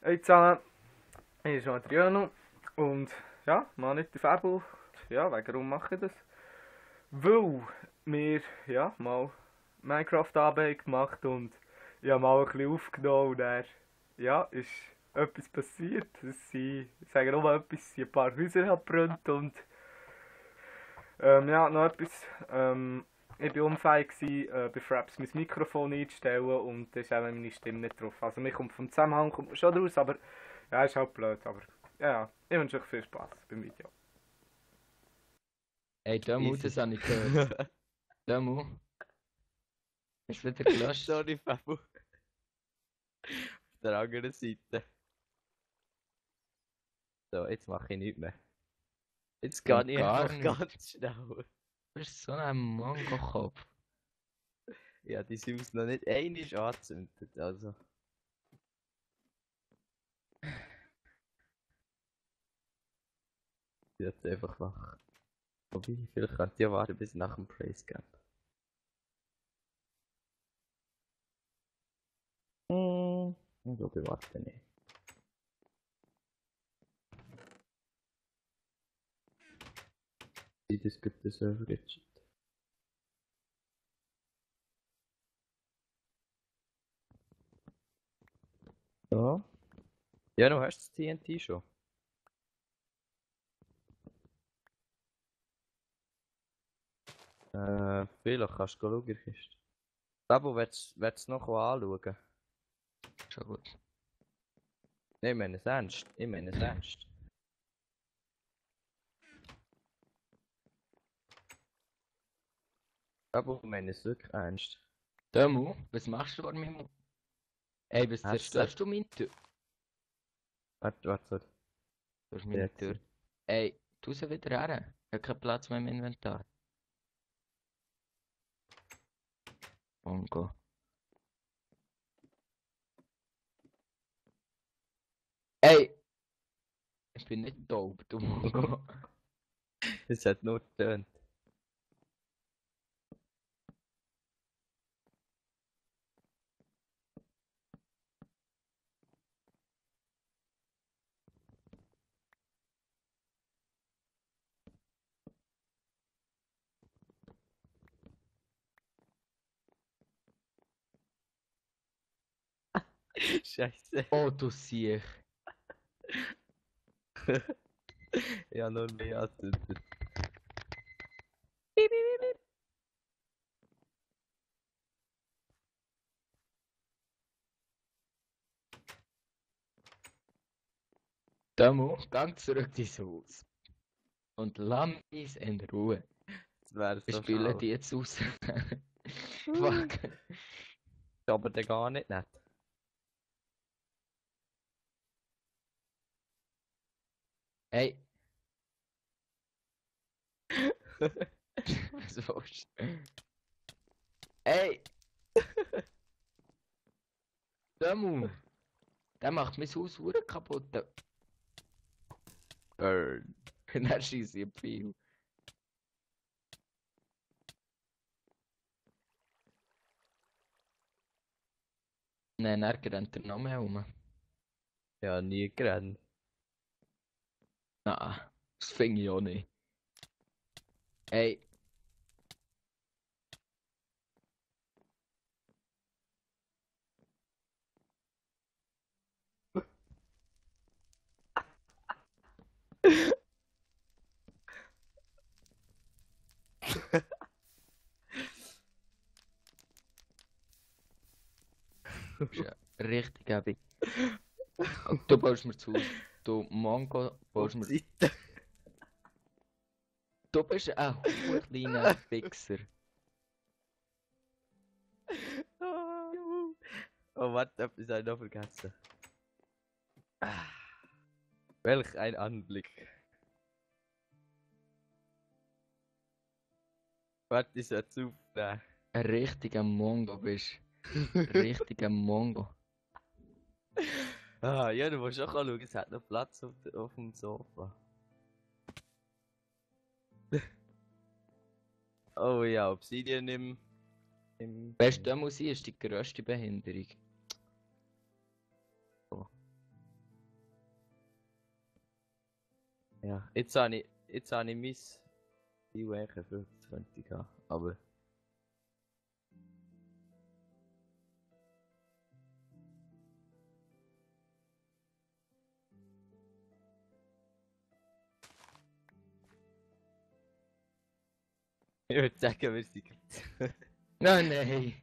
Hey zusammen, ich bin Adriano und ja, mal nicht der Fabel. Ja, warum mache ich das? Weil wir ja, mal Minecraft-Arbeit gemacht und ich habe mal ein bisschen aufgenommen und dann ja, ist etwas passiert. Ich sage nur mal etwas, es sind ein paar Häuser abgebrannt und ja, noch etwas. Ich war unfähig, bei Fraps mein Mikrofon einzustellen und da ist auch meine Stimme nicht drauf. Also mir kommt vom Zusammenhang kommt man schon raus, aber ja, ist halt blöd. Aber ja, ich wünsche euch viel Spaß beim Video. Ey, Dömu, Easy. das habe ich gehört. Dömu, ist wieder gelöscht. Sorry, Fabu. Auf der anderen Seite. So, jetzt mache ich nichts mehr. Jetzt gehe ich Gar einfach nicht. ganz schnell. Du bist so ein Mongo-Kopf. Ja, die sind uns noch nicht einmal angezündet, also. Jetzt einfach wach. Wobei, vielleicht könnt ihr warten bis nach dem Praise Camp. Ich glaube, ich warte nicht. Das gibt es Server jetzt. Ja. Ja, du hast das TNT schon. Vielleicht kannst du schauen, in der Kiste. Fabu, willst du es noch anschauen? Schon gut. Nein, ich meine es ernst. Ich meine es ernst. Aber ich meine es wirklich ernst. Dömu, was machst du an meinem... Ey, was Hast zerstörst du meine Tür? Warte, warte, warte. Du hast meine Jetzt. Tür. Ey, tu sie wieder her. Ich habe keinen Platz mehr im Inventar. Mongo. Ey! Ich bin nicht taub, du Mongo. Es hat nur getönt. Scheiße. Oh, du Siech. Ich habe nur mehr angezündet. Dömu, gang zurück ins Haus. Und lass mich in Ruhe. Das wäre Ich so spiele schlau. die jetzt aus. Fuck. Ist aber dann gar nicht nett. Ey. Was willst du? Ey! Dömu! Der macht mein Haus hure kaputt. Burn. Dann schieße ich viel. Nein, er rennt er noch mehr um. Ja, nie gerannt. Nein, das finde ich auch nicht. Ey. Das ist ja richtig heavy. Und du baust mir zu Hause. Du Mongo baust mir. Seite. Du bist ein hure kleiner Fixer. Oh, warte, etwas habe ich noch vergessen. Ah, welch ein Anblick. Warte, ich sollte es aufnehmen. Ein richtiger Mongo bist. Ein richtiger Mongo. Ah, ja, du musst auch schauen, es hat noch Platz auf dem Sofa. Oh ja, Obsidian im Weißt du, Musik ist die grösste Behinderung. Ja, jetzt habe ich mein Ziel eigentlich erfüllt, das könnte ich haben, aber... Ich würde sagen, wir sind... Nein, nein.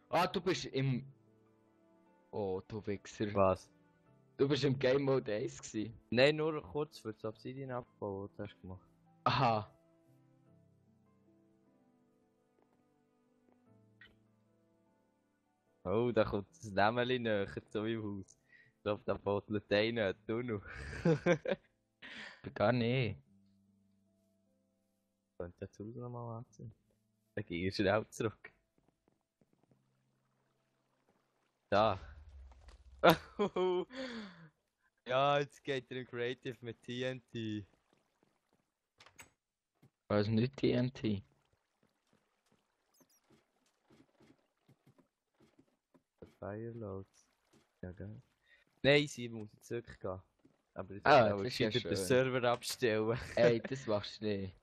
Ah, du bist im... Oh, du Wichser. Was? Du bist im Game Mode 1 gewesen. Nein, nur kurz für das Obsidian abbauen, was hast du gemacht? Aha. Oh, da kommt das Nämeli näher zu meinem Haus. Ich glaube, da baut Latein einen Tunnel. Gar nicht. Könnte das Haus nochmal anziehen? Dann gehe ich schnell zurück. Da. Ja, jetzt geht er in Creative mit TNT. Was nicht TNT? Fireloads. Ja, geil. Nein, sie muss jetzt zurückgehen. Aber jetzt Ah, muss das ich ist ja wieder den schön. Server abstellen. Ey, das machst du nicht.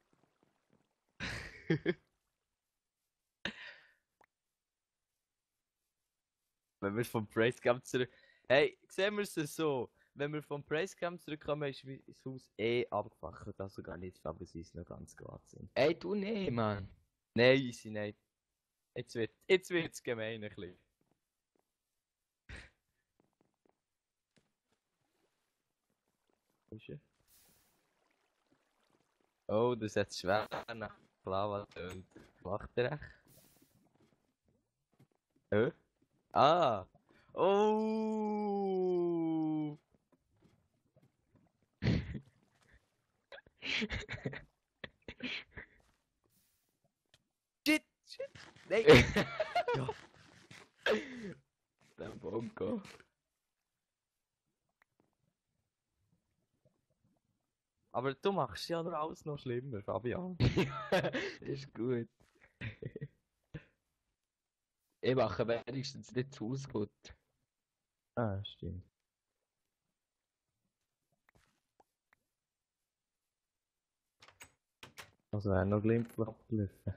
Wenn wir vom Pricecamp zurück... Hey, sehen wir es so? Wenn wir vom Pricecamp zurückkommen, ist das Haus abgefackelt. Also gar nicht, aber sie ist noch ganz glatt sind. Ey, du nicht, Mann. Nein, easy, nein. Jetzt wird's gemein ein bisschen. Wo ist er? Oh, das hat schwer nach Lava tönt. Macht er echt? Hä? Ah! Oh! Shit! Shit! Nein! Ja. Der Bongo. Aber du machst ja nur alles noch schlimmer, Fabian. Ist gut. Ich mache wenigstens nicht zu Hause gut. Ah, stimmt. Also er noch glimpflich abgelaufen.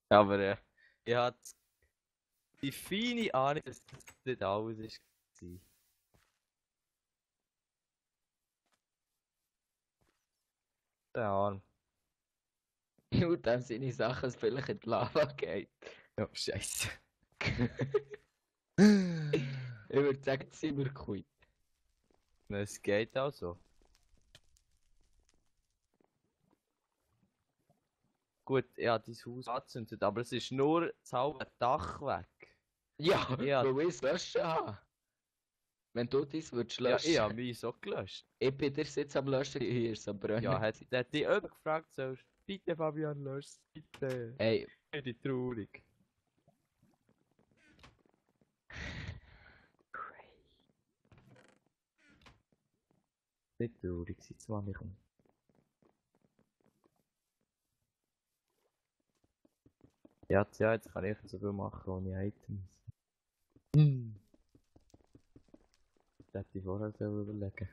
Aber ich hatte die feine Ahnung, dass das nicht alles war. Der Arm. Nur dann seine Sachen, dass es vielleicht in die Lava geht. Ja, scheiße. Ich würde sagen, jetzt sind wir quitt. Es geht auch so. Gut, ich habe dein Haus angezündet, aber es ist nur das halbe Dach weg. Ja, Ja. weil ich es löschen habe. Wenn du dies würdest Ja, löschen. ich habe meins auch gelöscht. Ich bin dir jetzt am Löschen, hier ist es am Brennen. Ja, hat dich jemand gefragt, sollst bitte Fabian löschen, bitte. Ey, Bin ich traurig. Nicht traurig, seit 20 kommt. Ja, tja, jetzt kann ich so viel machen ohne Items. Das hätte ich vorher selber überlegen.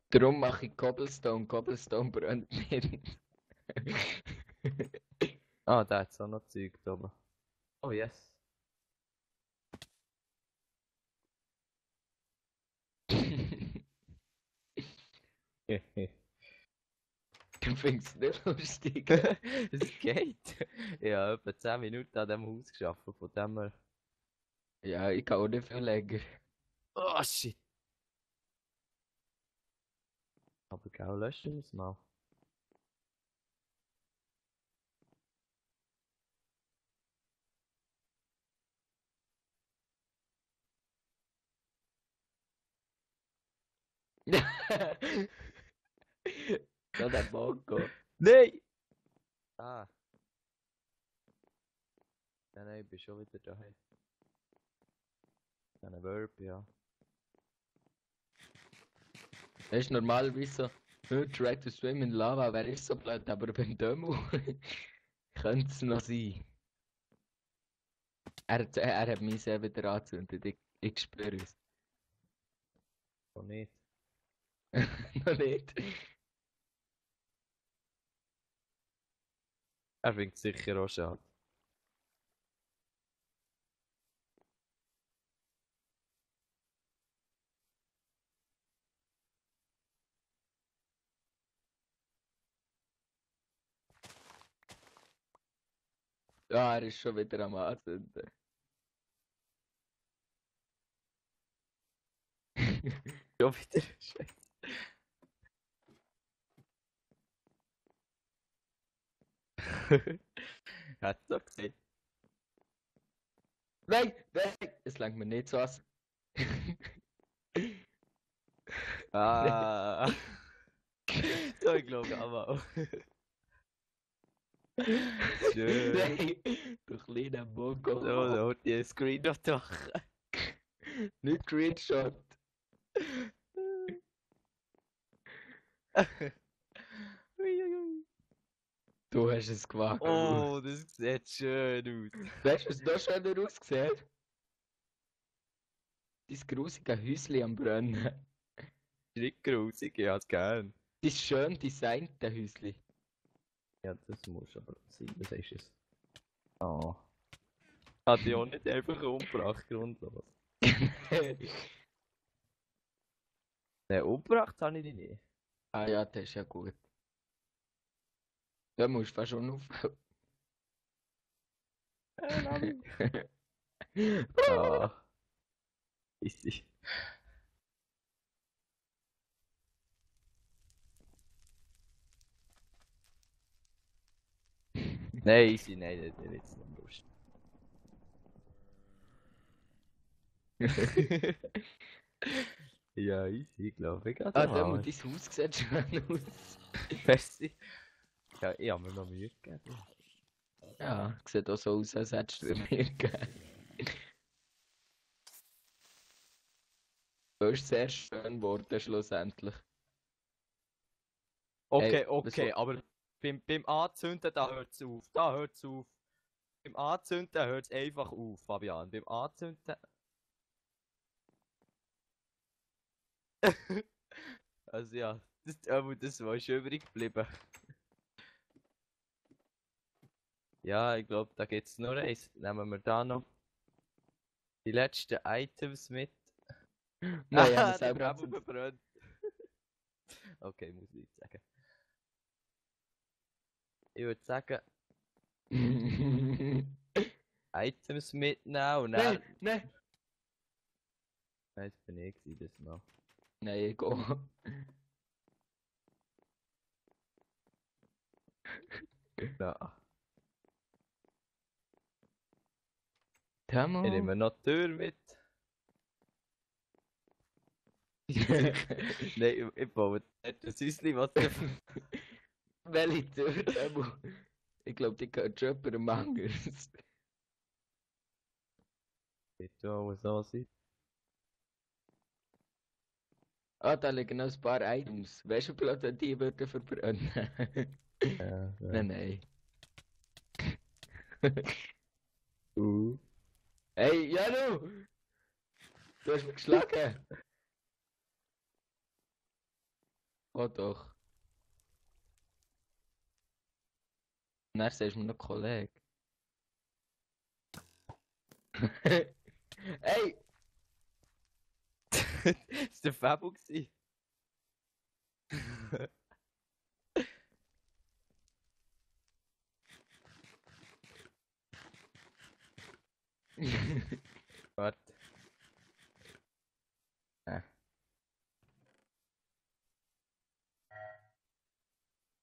darum mache ich Cobblestone. Cobblestone brennt nicht. Ah, da hat es auch noch Zeug da oben. Oh yes. Du findest es nicht lustig. Es geht. Ich habe etwa 10 Minuten an diesem Haus gearbeitet, von dem her... Ja, ich kann auch nicht viel länger. Oh shit! Aber genau, löschen wir es mal. So der Bongo. Nein! Ah. Ja, nein, ich bin schon wieder daheim. Ein Verb, ja. Das ist normalerweise so, try to swim in lava, wer ist so blöd, aber beim Dömu könnte es noch sein. Er hat mich sehr wieder angezündet, ich spüre es. Noch nicht. Noch nicht. Er findet es sicher auch schade. Ja, er ist schon wieder am Anzünden. Schon wieder Scheiße. Hat es doch gesehen. Nein, nein, es langt mir nicht so was. Ah. So, ich glaube aber auch. Schön. Nein, du kleiner Mongo. So, da hat die Screen noch doch. Nicht Screenshot. Uiuiui. Du hast es gewagt. Oh, das sieht schön aus. Weißt du, was da schöner aussieht? Dein grusige Häuschen am Brennen. Nicht grusig, ich hab's gern. Dein schön designte Häuschen. Ja, das muss aber sein, das ist es. Oh. Hat die auch nicht einfach umgebracht, grundlos. Ne, umgebracht habe ich die nicht. Ah ja, das ist ja gut. Da musst du fast schon auf. Ja. Easy. Nein, easy, nein, jetzt nicht Lust. Ja, easy, glaube ich. Ah, da muss dein Haus sieht schön aus. Merci. Ja, ich habe mir noch Mühe gegeben. Ja, sieht auch so aus, als hättest du dir mehr gegeben. Das ist sehr schön geworden, schlussendlich. Okay, Hey, was okay, aber beim Anzünden, da hört es auf. Da hört es auf. Beim Anzünden hört es einfach auf, Fabian. Beim Anzünden. Also ja, das war schon übrig geblieben. Ja, ich glaube, da geht's nur eins. Nehmen wir da noch die letzten Items mit. Nein, ich habe Ah, es selber der Kabel angezündet. verbrannt. Okay, muss ich nicht sagen. Ich würde sagen, Items mitnehmen und dann. Nein, nein. Nein, das bin ich gewesen, das Mal. Nein, ich gehe. Ja. Come Ich nehme on. noch die Tür mit. Nein, ich baue nicht das Häuschen, was du. Welche Tür? Demo? Ich glaube, die gehört schon jemandem anders. Wird ja auch so sein. Ah, da liegen noch ein paar Items. Weißt du, vielleicht, wenn die würden verbrennen? Ja, Nein, nein. Hey, Janu! Du hast mich geschlagen! Oh doch. Und dann sagst du mir noch Kollege. Hey! Das war der Fabo gewesen. Warte.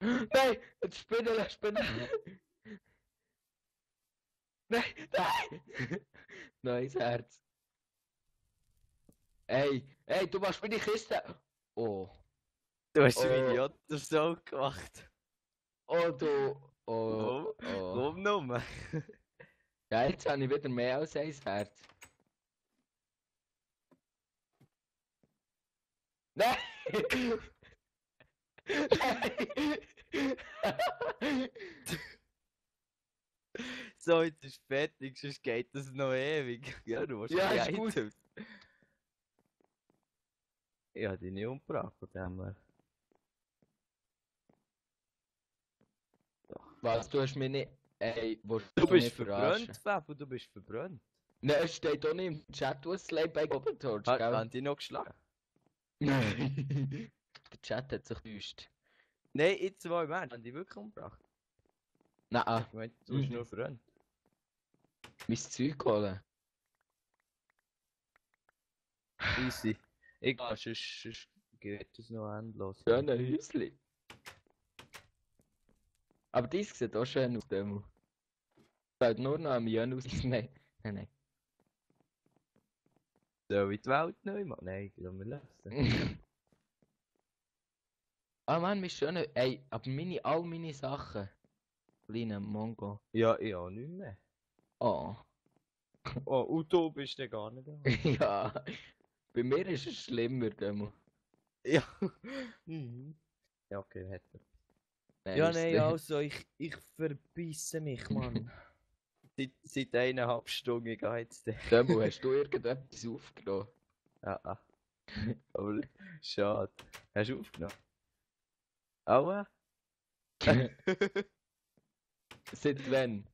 Nein! Jetzt Spinnen, Spinnen! Nein, nein! Neues Herz. Hey, hey, du machst meine Kiste! Oh. Du hast Oh. ein Idiot so gemacht. Oh, du. Oh. Oh. Komm nur. Ja, jetzt habe ich wieder mehr als ein Herz. Nein! So, jetzt ist fertig, sonst geht das noch ewig. Ja, du musst Ja, die ist gut. Items. Ich hab dich nicht umgebracht von dem her. Was, du hast mich nicht... Ey, willst Du bist mich verbrannt, Fabio, du bist verbrannt. Nein, es steht auch nicht im Chat, du hast Slay bei Obertorch, gell? Haben die noch geschlagen? Nein. Der Chat hat sich getäuscht. Nein, jetzt mal im Ernst, haben die wirklich umgebracht? Nein, Ich meine, du bist Mhm. nur verbrannt. mein Zeug holen. Easy. Egal, sonst geht es noch endlos. Schöne Häusli. Aber dies sieht auch schön aus, Demo. Fällt nur noch am Jan aus. Nein. Soll ich die Welt neu machen? Nein, ich will mir lassen. Ah Mann, mein schöner... Ey, aber all meine Sachen. Kleiner Mongo. Ja, ich auch nicht mehr. Oh. Oh, und du bist ja gar nicht da. Ja. Bei mir ist es schlimmer, Demo. Ja. Mhm. Ja, okay, hätte. Nein, Ja, ist nein, schlimm. also ich verbisse mich, Mann. seit 1,5 Stunden ich gehe jetzt. Demo, hast du irgendetwas aufgenommen? Ja. Aber schade. Hast du aufgenommen? Aua? Seit wann?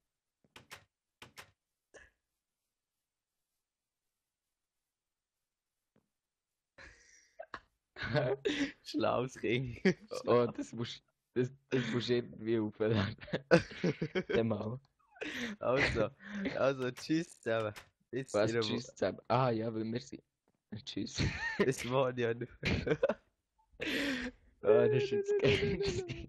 Schlaues Kind. Oh, das musst du irgendwie aufladen. Dann mal. Also, tschüss zusammen. Jetzt Was? in einer Tschüss zusammen. Ah ja, weil wir sind. Tschüss. Das war ja nicht. Ah, das ist jetzt geil.